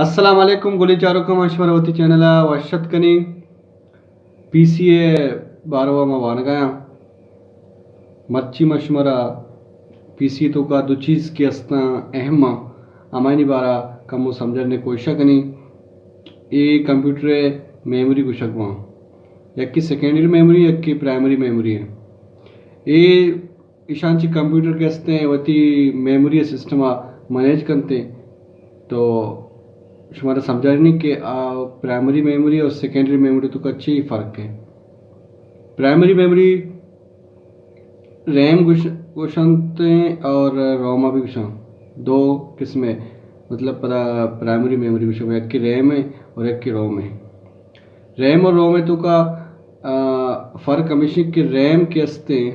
السلام علیکم گلیں چاروکاں، ما شمارا وتی چینل ءَ وش اتک کنیں۔ پی سی ءِ باروا ما وانگ ءَ آں۔ مرچی ما شمارا پی سی ءِ توکا دو چیز کہ استاں اہم آں، ہمایانی بارا کمو سمجھانے کوشش کنیں۔ اے کمپیوٹر ءِ میموری گوشگ باں، یکے سیکنڈری میموری، یکے پرائمری میموری ایں۔ اے ایشاں چہ کمپیوٹر کہ استیں وتی میموری سسٹم ءَ مینیج کنتے، تو شمارا سمجھانی کہ آ پرائمری میموری اور سیکنڈری میموری توکا چی فرق ہے۔ پرائمری میموری ریم گوش-، گوشنت اور روم بھی گوشن، دو قسم ہے، مطلب پدا پرائمری میموری گوشن، یکے ریم ہے اور یکے روم ہے۔ ریم اور روم ءِ توکا، آ، فرق ہمیش انت کہ ریم کہ استیں،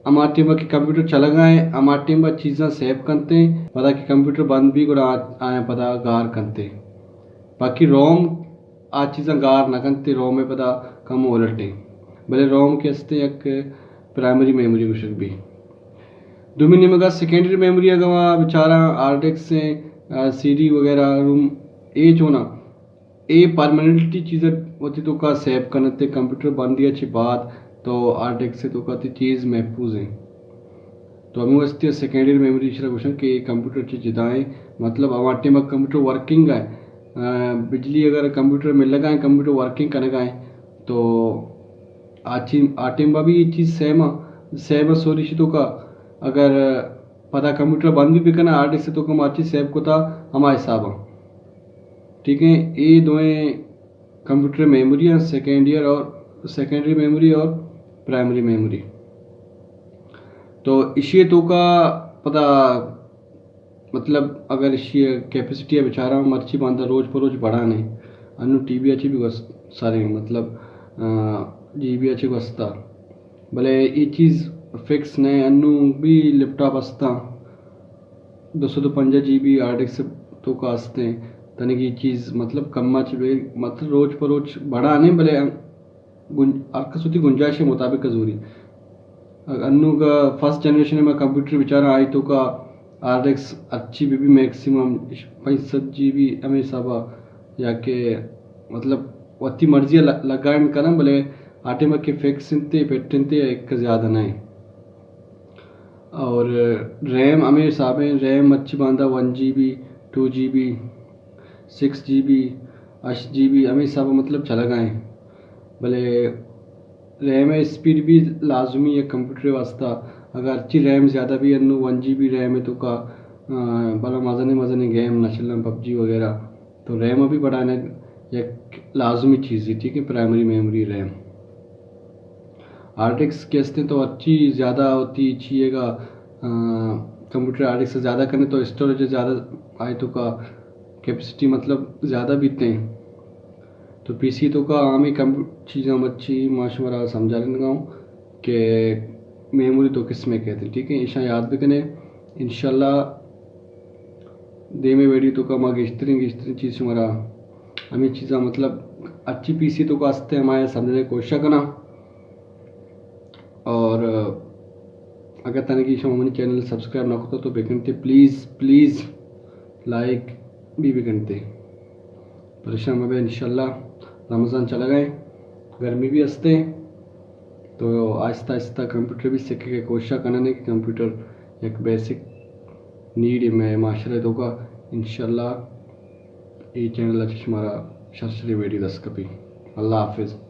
ہما ٹیم ءَ کہ کمپیوٹر چلگا ایں، ہما ٹیم ءَ چیزاں سیو کنتے، پدا کہ کمپیوٹر بند بی گڑا آ-، آیاں پدا گار کنتے۔ باقی روم آ چیزاں گار نہ کنتے، روم ءِ پدا کم الٹیں۔ بلے روم کہ استیں یک پرائمری میموری گوشگ بی۔ دومی نیمگا سیکنڈری میموری اگاں ما بچاراں، ہارڈ ڈسک ایں، آ، سی ڈی وغیرہ روم، اے چوناں اے پرماننٹلی چیز ءَ وتی توکا سیو کنت، کمپیوٹر بندی ءَ چہ بعد تو ہارڈ ڈسک ءِ توکا تئی چیز محفوظ ایں۔ تو ہمے واسطے سیکنڈری میموری ایشرا گوشن کہ اے کمپیوٹر چہ جدا ایں، مطلب ہما ٹائم ءَ کمپیوٹر ورکنگ ءَ، آ، بجلی اگر کمپیوٹر ملگا ایں، کمپیوٹر ورکنگ کنگا ایں، تو آ چی-، آ ٹائم ءَ بھی اے چیز سیو آں، سیو آں سوری ایشی توکا۔ اگر پدا کمپیوٹر بند بھی بکناں، ہارڈ ڈسک ءِ توکا مرچی سیو کتا ہما حساب آں۔ ٹھیک ہے، اے دوئیں کمپیوٹر میموری ہیں، سیکنڈری اور، سیکنڈری میموری اور پرائمری میموری۔ تو ایشی توکا پدا، مطلب، اگر ایشی کیپیسٹی ءَ بچاراں، مرچی باندا روچ پہ روچ بڑانے، انو ٹی بی ءَ چہ بھی گوس-، سارے، مطلب، آ، جی بی ءَ چہ گوستا۔ بلے اے چیز فکس نہ، انو بھی لیپ ٹاپ استاں، دو سد و پنجاہ جی بی ہارڈ ڈسک توکا استیں، تنگی چیز مطلب کم چ بے، مطلب روچ پہ روچ بڑا نہیں، بلے گن-، ہر کس وتی گنجائش مطابق زوری۔ انو کا فرسٹ جنریشن ما کمپیوٹر بچاراں، آئی توکا ہارڈ ڈسک اچھی بی بی میکسیمم پنچ سد جی بی ہمیں حسابا، یا کہ مطلب وتی مرضی ءَ ل-، لگائن کناں، بلے آ ٹائم ءَ کہ فکس انت، فٹ انت، ایک زیادہ نہ انت۔ اور ریم ہمیں حساب ہیں، ریم اچھی باندا ون جی بی، ٹو جی بی، سکس جی بی، ہشت جی بی، ہمیں حساب مطلب چلگا ہیں۔ بلے ریم اسپیڈ بھی لازمی ہے کمپیوٹر واسطہ۔ اگر اچھی ریم زیادہ بھی انو ون جی بی ریم ہے توکا، آ، بلا مزنے مزنے گیم نہ چلن، پب جی وغیرہ۔ تو ریم ابھی بڑھانا یک لازمی چیز ہے، ٹھیک ہے، primary memory RAM. Hard disk کہ استیں تو ہرچی زیادہ ہوتی چیئے گا، آ، کمپیوٹر ہارڈ ڈسک زیادہ کرنے تو اسٹوریج زیادہ آئے توکا کیپیسٹی مطلب زیادہ بیتے ہیں۔ تو پی سی توکا ہمیں کم چیزاں مرچی ما شمارا سمجھا لگا ہوں کہ میموری دو قسمیں کہتے ہیں، ٹھیک ہے، ایشاں یاد بکنے۔ انشاءاللہ دیمے ویڈیو توکا ما گیشتریں، گیشتریں چیز شمارا ہمیں چیزاں مطلب اچھی پی سی توکا ہستے ہمارے سمجھنے کوشش کنا۔ اور اگر تنگی شما منی چینل سبسکرائب نہ کتا تو بکنتے، پلیز، پلیز لائک بھی بکنتے۔ پریشان مبے، انشاءاللہ رمضان چلگا ہیں، گرمی بھی ہستے، تو آہستہ آہستہ کمپیوٹر بھی سکھے کے کوشش کننے کہ کمپیوٹر یک بیسک نیڈ ہے میں معاشرے توکا۔ انشاءاللہ اے چینل اچ شمارا شر شری ویڈیو دست کپی۔ اللہ حافظ۔